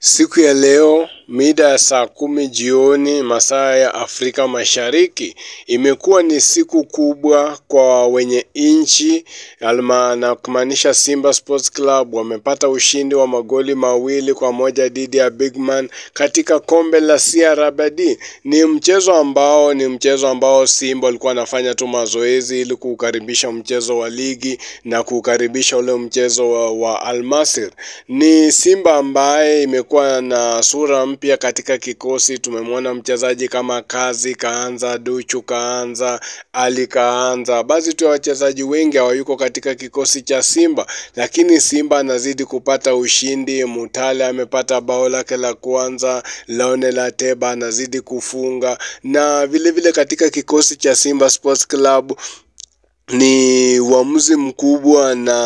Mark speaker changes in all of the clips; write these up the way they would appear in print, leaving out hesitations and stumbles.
Speaker 1: Siku ya leo mida ya saa 10 jioni masaa ya Afrika Mashariki imekuwa ni siku kubwa kwa wenye nchi na kumaanisha Simba Sports Club wamepata ushindi wa magoli 2-1 dhidi ya Bigman katika kombe la CRB. Ni mchezo ambao Simba walikuwa wanafanya tu mazoezi ili kukaribisha mchezo wa ligi na kukaribisha ule mchezo wa Al-Masir. Ni Simba ambaye imekuwa na sura mpya katika kikosi. Tumemwona mchezaji kama Kazi kaanza, Duchu kaanza, Ali kaanza. Basi tu wachezaji wengi hawayuko katika kikosi cha Simba, lakini Simba anazidi kupata ushindi. Mutale amepata bao lake la kwanza, Lionel Ateba anazidi kufunga, na vile vile katika kikosi cha Simba Sports Club ni uamuzi mkubwa na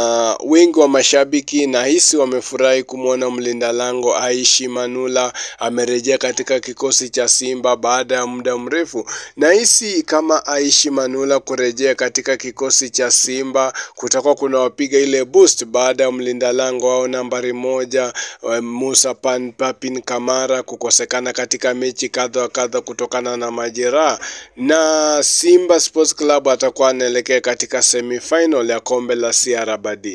Speaker 1: wengi wa mashabiki na hisi wamefurahi kumwona mlinda lango Aishi Manula amerejea katika kikosi cha Simba baada ya muda mrefu. Na hisi kama Aishi Manula kurejea katika kikosi cha Simba kutakuwa kuna wapiga ile boost baada ya mlinda lango wao nambari 1 Musa Papin Kamara kukosekana katika mechi kadha wa kadha kutokana na majeraha, na Simba Sports Club atakuwa anaelekea katika semifinal ya kombe la CRB.